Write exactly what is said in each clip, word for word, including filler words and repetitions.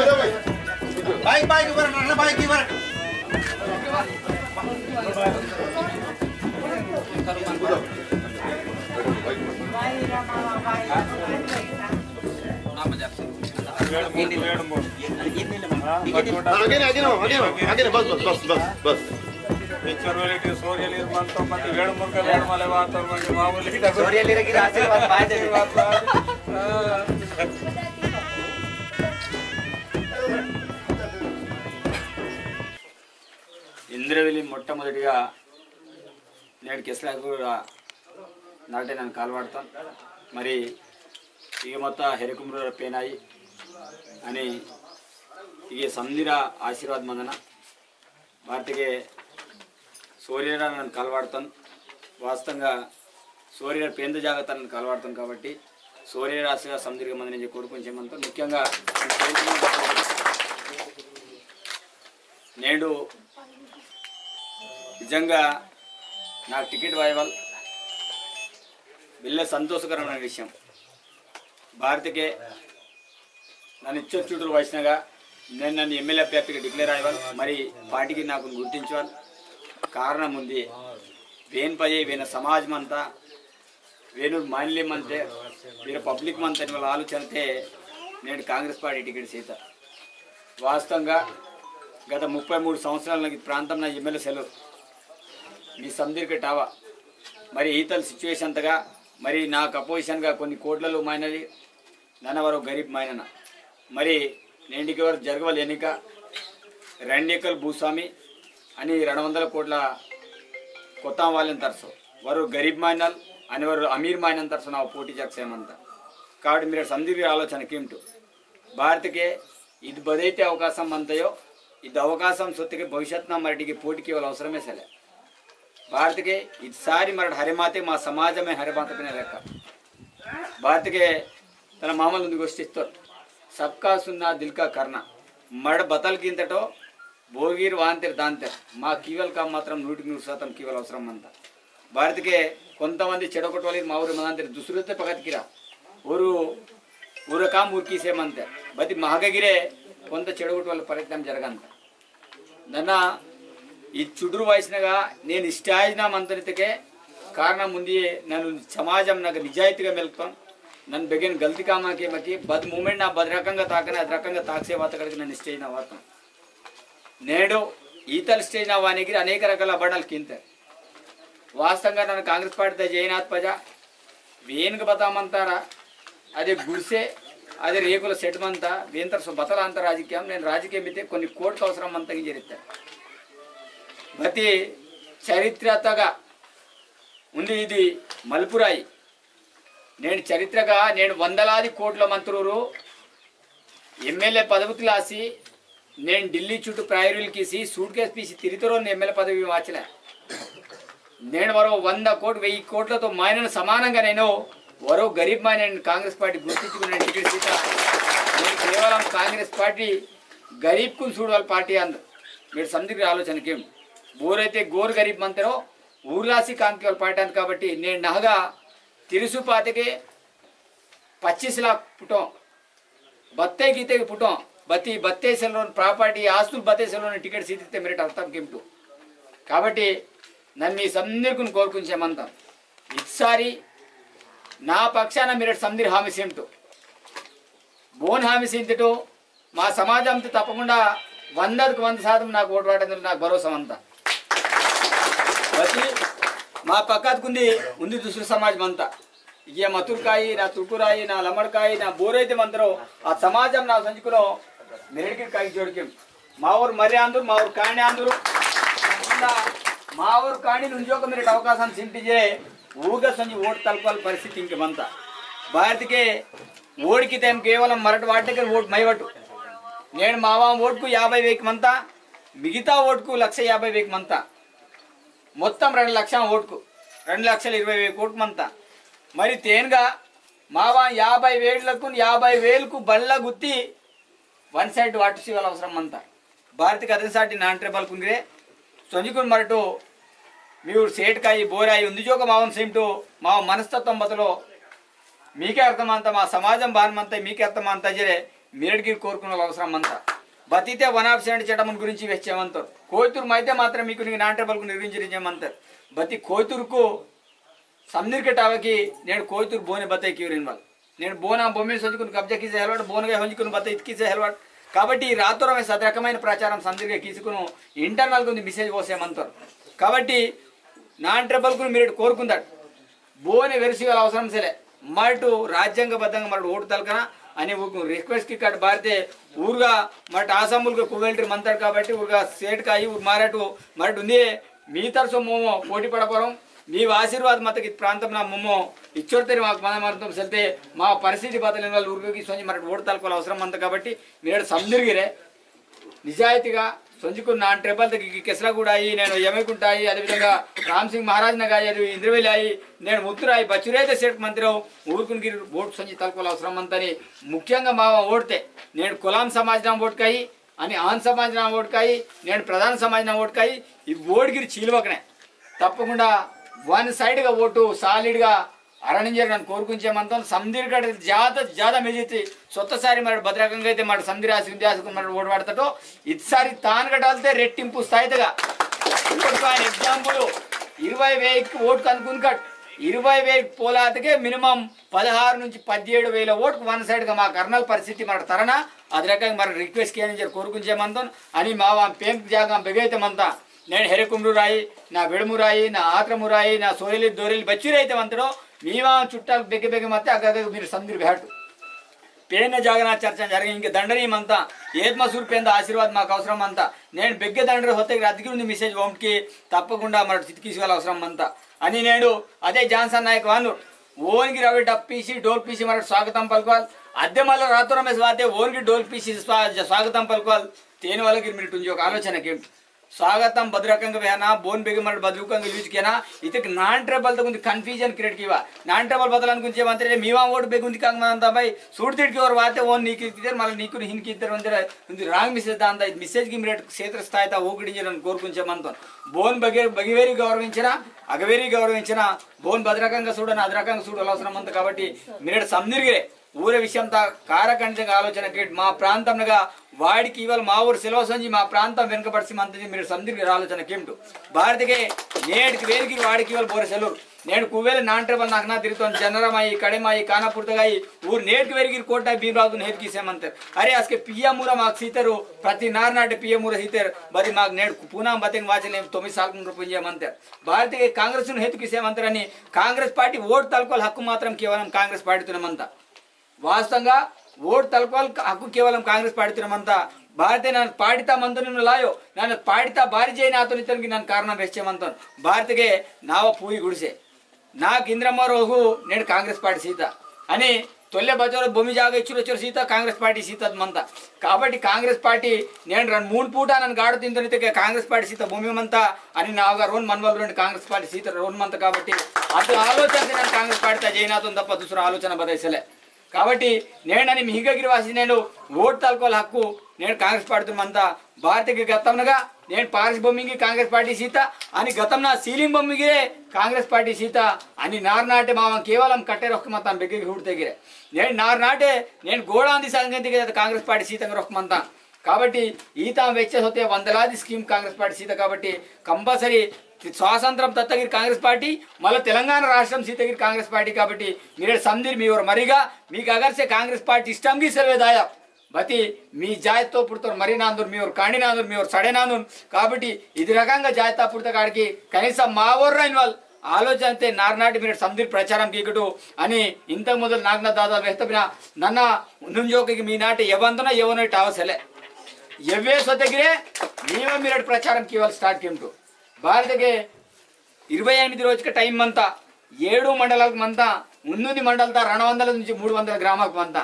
Bike, bike ऊपर रखना, बाइक ऊपर। आगे ना, आगे ना, आगे ना, आगे ना, बस, बस, बस, बस, बस। पिक्चर वेराइटी सोरियल इरमंतो, मत वेड़ मुर्गा, वेड़ माले बात, मत मामूली। सोरियल इरगी आशीर्वाद पाए दे। आशीर्वाद पाए। ఇంద్రవెల్లి మొట్టమొదటిగా నేడు కెస్లాగూడ నాటే నన్ను కాలవాడతాను. మరి ఇక మొత్తం హెరకుమరు పేనాయి అని ఇక సందిర ఆశీర్వాద మందన వార్తకే సూర్యనారాయణ నన్ను కాలవాడతాను. వాస్తవంగా సూర్యుడు పేంద జాగ్రత్త నన్ను కాలవాడతాను కాబట్టి సూర్యరాశిగా సందిరిగా మందని కోరుకుని చేయమంతా ముఖ్యంగా నేడు నిజంగా నాకు టికెట్ వాయవల్ వెళ్ళే సంతోషకరమైన విషయం. భారత్కే నన్ను ఇచ్చొచ్చుడు వయసునగా నేను నన్ను ఎమ్మెల్యే అభ్యర్థిగా డిక్లేర్ అయ్యవల్. మరి పార్టీకి నాకు గుర్తించవల్. కారణం ఉంది. వేన్ పయ్యే వేన సమాజం అంతా వేణుడు మాన్యమంతే, వీరు పబ్లిక్ మంతని వాళ్ళ ఆలోచనతే నేను కాంగ్రెస్ పార్టీ టికెట్ సీత. వాస్తవంగా గత ముప్పై మూడు సంవత్సరాల ఈ ప్రాంతం నా ఎమ్మెల్యే సెలవు మీ సందీర్కి టావా. మరి ఈతల సిచ్యువేషన్ అంతగా మరి నాకు అపోజిషన్గా కొన్ని కోట్లలో మాయనది నన్న వరో గరీబ్ మాయనన. మరి నేండికి వరకు జరగవల ఎన్నిక రెండు ఎకల్ భూస్వామి అని రెండు వందల కోట్ల కొత్త వాళ్ళని తరసు వరో గరీబ్ మాయనల్ అని వరో అమీర్ మాయనని తరసు నా పోటీ జరగసేమంత. కాబట్టి మీరు సందీర్కి ఆలోచన కిమ్టు భారత్కే ఇది బదైతే అవకాశం మంతయో ఇది అవకాశం సొత్తుకే భవిష్యత్తున మరటికి పోటీకి వాళ్ళ అవసరమే సెలే. భారత్కే ఇది సారి మరటి హరిమాతే మా సమాజమే హరిమాత పిన లెక్క. భారత్కే తన మామూలు ఉంది గోష్ఠిస్తారు. సబ్కా సున్నా దిల్కా కర్ణ మడ బతల్ కింతటో బోగిర్ వాంతిర్ దాంతిర్ మా కీవల్ కా మాత్రం నూటికి నూరు శాతం కీవల్ అవసరం అంత. భారత్కే కొంతమంది చెడగొట్టవాలి మా ఊరు మనంతిర్ దుసురుతే పగతికిరా ఊరు ఊరకాం ఊరికిసే మంతే. బతి మహగగిరే కొంత చెడగొట్టవాలి ప్రయత్నం జరగంత. నన్న ఈ చుడ్రు వయసునగా నేను స్టేజ్న మంతనితకే కారణం ఉంది. నన్ను సమాజం నాకు నిజాయితీగా మెలుపుతాను. నన్ను బెగిన గల్తీ కామాకే మకి బద్ మూమెంట్ నా బద్ రకంగా తాకని అది రకంగా తాకసే వాత కడికి నన్ను స్టేజ్న వాతాను. నేడు ఈతల స్టేజ్న వానిగిరి అనేక రకాల అబడాలు కింతే. వాస్తవంగా నన్ను కాంగ్రెస్ పార్టీతో జాయిన్ ఆత్పజా వేనుక బతామంతారా అదే గుడిసె అదే రేకుల సెట్ మంతా వేంతర బతల అంత రాజకీయం నేను రాజకీయం అయితే కొన్ని కోట్ల అవసరం మంతగా జరిగితే బతి చరిత్రతగా ఉంది. ఇది మలుపురాయి. నేను చరిత్రగా నేను వందలాది కోట్ల మంత్రులు ఎమ్మెల్యే పదవికి లాసి నేను ఢిల్లీ చుట్టూ ప్రయాణాలు కీసి సూట్ కేసు పీసి తిరితోరో నేను ఎమ్మెల్యే పదవి వాచలే. నేను వరో వంద కోటి వెయ్యి కోట్లతో మాయనను సమానంగా నేను వరో గరీబ్ మాయన కాంగ్రెస్ పార్టీ గుర్తించుకున్న టికెట్ సీత. నేను కేవలం కాంగ్రెస్ పార్టీ గరీబ్కు చూడవాలి పార్టీ అందు మీరు సందిగ్ర ఆలోచనకి బోరైతే గోరు గరీబ్ మంతరో ఊర్లాసి కాంతి వాళ్ళ పార్టీ అందు కాబట్టి నేను నహగా తిరుసు పాతకే పచ్చిస్ లాఖ్ పుట్టం బత్తే గీతే పుట్టం బతి బత్తే సెలవుని ప్రాపర్టీ ఆస్తులు బత్తే సెలవుని టికెట్ సీతిస్తే మీరు అర్థం కిమ్టు. కాబట్టి నన్ను మీ సందీర్కుని కోరుకుని చేయమంతాను. ఈసారి నా పక్షాన మీరు సందీర్ హామీ సేమిటు బోన్ హామీ సేమిటు మా సమాజంతో తప్పకుండా వందకు వంద శాతం నాకు ఓటు వాటందుకు నాకు భరోసా అంతా. బతి మా పక్కకు ఉంది ఉంది దుసరి సమాజం అంతా ఇక మతుర్కాయి నా తుర్కురాయి నా లమ్మడికాయి నా బోరైతే మంతరో ఆ సమాజం నా సంచుకులో మెరడికి కాయి జోడికి మావోరు మర్రి ఆందురు మావోరు కాణి ఆందురు. మావోరు కాణి నుంచోక మీరు అవకాశం సింటిజే ఊగ సంజి ఓటు తలపాల పరిస్థితి ఇంక మంత. భారత్కే ఓడికి తేం కేవలం మరటి వాటికి ఓటు మైవట్టు. నేను మావా ఓటుకు యాభై వేకి మంత, మిగతా ఓటుకు లక్ష యాభై వేకి మంత. మొత్తం రెండు లక్షల ఓటుకు రెండు లక్షల ఇరవై వేకి ఓటు మంత. మరి తేనగా మావా యాభై వేలకు యాభై వేలకు బల్ల గుత్తి వన్ సైడ్ వాటు సీవాల అవసరం మంత. భారత్కి అదే సాటి నాన్ ట్రైబల్ కుంగిరే సొంజికుని మరటు మీరు సేట్కాయి బోరాయి ఉంది జోక మావం సేమిటు మా మనస్తత్వం బతలో మీకే అర్థమంత మా సమాజం బాన్ మంత మీకే అర్థమంత జరే మీరడికి కోరుకున్న అవసరం అంతా. బతితే వన్ ఆఫ్ సెవెంటీ చట్టం గురించి వెచ్చేమంతోరు. కోయితూరు మైతే మాత్రం మీకు నాన్ ట్రైబల్కు నిర్వహించరించమంతోరు. బతి కోయితూరుకు సందీర్కె టావకి నేడు కోయితూరు బోనె బతై కివరిన్ వాల్. నేడు బోన బొమ్మి సొంజుకుని కబ్జా కీసే హెల్వాట్, బోనగా సొంజుకుని బతై ఇత్కిసే హెల్వాట్. కాబట్టి ఈ రాత్రోరమే సదరకమైన ప్రచారం సందీర్కె కీసుకును ఇంటర్నల్కు మెసేజ్ పోసేమంతోరు. కాబట్టి నాన్ ట్రైబల్కు మీరు కోరుకుందాడు. బోనె వెరిసి వాల్ అవసరం సెలే. మరటు రాజ్యాంగబద్ధంగా మరటు ఓటు తలకన అని ఊరుకు రిక్వెస్ట్కి కట్ బారితే ఊరుగా మరటు అసెంబ్లీకి కువెల్టరీ మంతాడు కాబట్టి ఊరుగా సేట్ కాయి ఊరు మారటు మరటు ఉంది. మీ తరసో మోమో పోటీ పడపరం. మీ ఆశీర్వాద మతకి ప్రాంతం నా మోమో ఇచ్చొడితే మాకు మన మంతం సెల్తే మా పరిస్థితి బదలిన వాళ్ళు ఊరికి సొంజి మరటు ఓటు తలకోవాలి అవసరం మంత కాబట్టి మీరు సందిరిగిరే నిజాయితీగా సొంజుకున్న నాన్ ట్రైబల్ దగ్గరికి కెసరగూడ అయ్యి, నేను యమకుంట అయ్యి, అదేవిధంగా రామ్ సింగ్ మహారాజ్ నగర్ అయ్యి, ఇంద్రవెల్లి అయ్యి, నేను ముత్తురాయి బచ్చురైతే సెట్ మంత్రి ఊరుకునికి ఓటు సొంజి తలకోవాలి అవసరం మంతని ముఖ్యంగా మా ఓడితే నేను కులాం సమాజం ఓటుకాయి అని ఆన్ సమాజం ఓటుకాయి నేను ప్రధాన సమాజం ఓటుకాయి ఈ ఓడిగిరి చీలవకనే తప్పకుండా వన్ సైడ్గా ఓటు సాలిడ్గా అరణింజర్ నన్ను కోరుకుంచే మంతం సందీర్గడ జాత జాత మెజితి సొత్తసారి మరి భద్రకంగా అయితే మరి సందిరాసి ఉద్యాసకు మరి ఓటు పడతాటో ఇదిసారి తాను కట్టాలితే రెట్టింపు స్థాయితగా ఇంకొక ఎగ్జాంపుల్ ఇరవై వేయికి ఓటు కనుక్కుని కట్ ఇరవై వేయికి పోలాతకే మినిమం పదహారు నుంచి పదిహేడు వేల ఓటుకు వన్ సైడ్గా మా కర్నల్ పరిస్థితి మరి తరనా అది రకంగా మరి రిక్వెస్ట్ కేంజర్ కోరుకుంచే మంతం అని మా వా పేం జాగా బెగైతే మంతా నేను హెరకుమ్రు రాయి నా విడుము రాయి నా ఆత్రము రాయి నా సోరెలి దోరెలి బచ్చి రైతే మంతడో మీ మా చుట్టాలు బెగ్గ బెగ్గ మత్తే అగ్గ మీరు సందిరి బేటు పేన జాగరణ చర్చ జరిగి ఇంక దండని మంతా ఏత్మసూరు పేంద ఆశీర్వాద మాకు అవసరం అంతా నేను బెగ్గ దండరి హొత్తే అదికి ఉంది మెసేజ్ ఓంకి తప్పకుండా మరి చితికిసి వాళ్ళ అవసరం అంతా అని నేడు అదే జాన్సన్ నాయక్ వాను ఓన్కి రవి డప్పీసి డోల్పీసి మరి స్వాగతం పలుకోవాలి అద్దె మళ్ళీ రాత్రం వాతే ఓన్కి డోల్పీసి స్వా- స్వాగతం పలుకోవాలి తేని వాళ్ళకి మీరు ఒక ఆలోచనకి స్వాగతం బదురకంగా వేనా బోన్ బెగి మరి బదురుకంగా యూజ్ కేనా ఇతకి నాన్ ట్రైబల్ తో కొంచెం కన్ఫ్యూజన్ క్రియేట్ కివా నాన్ ట్రైబల్ బదలానికి కొంచెం అంతే మీవా ఓటు బెగి ఉంది కాక మనంతా బాయ్ సూడితిడికి ఎవరు వాతే ఓన్ నీకు ఇద్దరు మళ్ళీ నీకు హిన్కి ఇద్దరు అంతే ఇది రాంగ్ మెసేజ్ దాందా ఇది మెసేజ్కి మీరు క్షేత్ర స్థాయిత ఓగిడించి నన్ను కోరుకుంచే మంతం బోన్ బగే బగివేరి గౌరవించిన అగవేరి గౌరవించిన బోన్ బదరకంగా చూడని అదరకంగా చూడాల్సిన మంత కాబట్టి మీరు సందిరిగిరే ఊరే విషయం తా కారకండిగా ఆలోచన కేటు మా ప్రాంతంగా వాడికి ఇవాళ మా ఊరు సెలవు సంజి మా ప్రాంతం వెనుకబడిసి మంతది మీరు సందిరిగిరే ఆలోచన కేమిటు భారతకే నేటికి వేరికి వాడికి ఇవాళ బోరే సెలవు నేను కువేల నాన్ ట్రైబల్ నాకు నా తిరుగుతాను జనరమాయి కడెమాయి కానపుర్తగాయి ఊరు నేటికి వేరికి కోట భీమరాజు నేటికి సేమంతారు అరే అసలు పియ్య మూర మాకు సీతారు ప్రతి నారనాటి పియ్య మూర సీతారు మరి మాకు నేడు పూనా బతికి వాచలేం తొమ్మిది సార్లు రూపాయలు చేయమంతారు భారతీయ కాంగ్రెస్ హెతుకు సేమంతారని కాంగ్రెస్ పార్టీ ఓటు తలకోవాలి హక్కు మాత్రం కేవలం కాంగ్రెస్ పార్టీతోనే మంతా వాస్తవంగా ఓటు తలకోవాలి హక్కు కేవలం కాంగ్రెస్ పార్టీతోనే మంతా భారతీయ నన్ను పాడితా మంతను లాయో నన్ను పాడితా బారి చేయని అతను ఇతనికి నన్ను కారణం వేసేమంతాను భారతకే నావ పూయి గుడిసే నాకు ఇంద్రమ్మ రోహు నేడు కాంగ్రెస్ పార్టీ సీత అని తొల్లే బజారు భూమి జాగా ఇచ్చురు వచ్చారు సీత కాంగ్రెస్ పార్టీ సీత మంత కాబట్టి కాంగ్రెస్ పార్టీ నేను రెండు మూడు పూట నన్ను గాడు తిందనితే కాంగ్రెస్ పార్టీ సీత భూమి మంత అని నావుగా రోన్ మన్వల్ రెండు కాంగ్రెస్ పార్టీ సీత రోన్ మంత కాబట్టి అసలు ఆలోచన నన్ను కాంగ్రెస్ పార్టీతో జైనాథం తప్ప దుసర ఆలోచన బదైసలే కాబట్టి నేనని మిహిగగిరి వాసి నేను ఓటు తలకోవాలి హక్కు నేను కాంగ్రెస్ పార్టీతో మంత భారతకి గతంగా నేను పారిస్ బొమ్మింగి కాంగ్రెస్ పార్టీ సీత అని గతంన సీలింగ్ బొమ్మిగిరే కాంగ్రెస్ పార్టీ సీత అని నారనాటే మామ కేవలం కట్టే రొక్క మంతాం బెగ్గి హూడితెగిరే నేను నారనాటే నేను గోడాంది సంగతి కాంగ్రెస్ పార్టీ సీతంగా రొక్క మంతాం కాబట్టి ఈత వెచ్చ సొత్తే వందలాది స్కీమ్ కాంగ్రెస్ పార్టీ సీత కాబట్టి కంపల్సరీ స్వాతంత్రం తత్తగిరి కాంగ్రెస్ పార్టీ మళ్ళీ తెలంగాణ రాష్ట్రం సీతగిరి కాంగ్రెస్ పార్టీ కాబట్టి మీరు సందిరి మీ ఎవరు మరిగా మీకు అగర్సే కాంగ్రెస్ పార్టీ ఇష్టంకి సెలవే దాయా బతి మీ జాతితో పుడతారు మర్రి నాందురు మీవరు కాండి నాందురు మీవరు సడే నాందురు కాబట్టి ఇది రకంగా జాతితో పుడతా కాడికి కనీసం మా వర్ర ఇన్వాల్వ్ ఆలోచనతే నారనాటి మీరు సందిరి ప్రచారం కీకటు అని ఇంతకు మొదలు నాగనాథ్ దాదాలు వెహతపిన నన్న నుంజోకి మీ నాటి ఎవంతన ఎవనో టావసలే ఎవ్వే సొతగిరే నీవ మీరు ప్రచారం కీవాలి స్టార్ట్ కిమ్టు భారతకే ఇరవై ఎనిమిది రోజుకి టైం మంతా ఏడు మండలాలకు మంతా ముందుంది మండలతా రెండు వందల నుంచి మూడు వందల గ్రామాలకు మంతా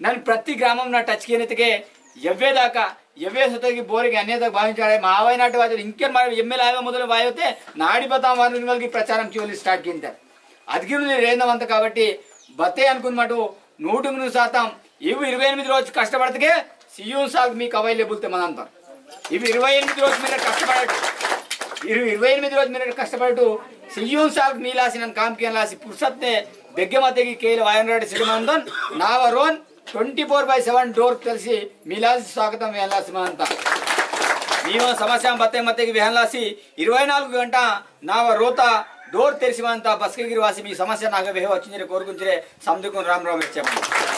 నన్ను ప్రతి గ్రామం నా టచ్ కియనెత్తుకే ఎవ్వే దాకా ఎవ్వే సొతకి బోరికి అన్యత భావించాడే మా ఆవైనాటి వారు ఇంకే మరి ఎమ్మెల్యే ఆవే మొదలు వాయితే నాడి బతా వారి వాళ్ళకి ప్రచారం కీవాలి స్టార్ట్ కింద అదిగిరి రేందమంత కాబట్టి బత్తే అనుకున్నమాట నూటికి నూరు శాతం ఇవి ఇరవై ఎనిమిది రోజు కష్టపడితే సియ్యూన్ సాల్కి మీకు అవైలబుల్ తెమ్మనంత ఇవి ఇరవై ఎనిమిది రోజు మీరు కష్టపడటు ఇరు ఇరవై ఎనిమిది రోజు మీరు కష్టపడటు సియ్యూన్ సాల్కి మీలాసి నన్ను కాంపియన్ లాసి పురుసత్తే బెగ్గె మతెగి కేలు వాయనరాడు సిరిమందన్ నావరోన్ twenty four by seven door Tersi मीलासी स्वागतम वेहनलासी मंता। मीवा समस्या बत्ते मत्तेकि वेहनलासी इरवै नालुगु गंटा नावा रोता डोर तेरसी मंता बसकेगिरी वासी मी समस्या नागे वेहवचु इंजोरे कोरकु इंजोरे समदकुन राम राम वेहचे मंता।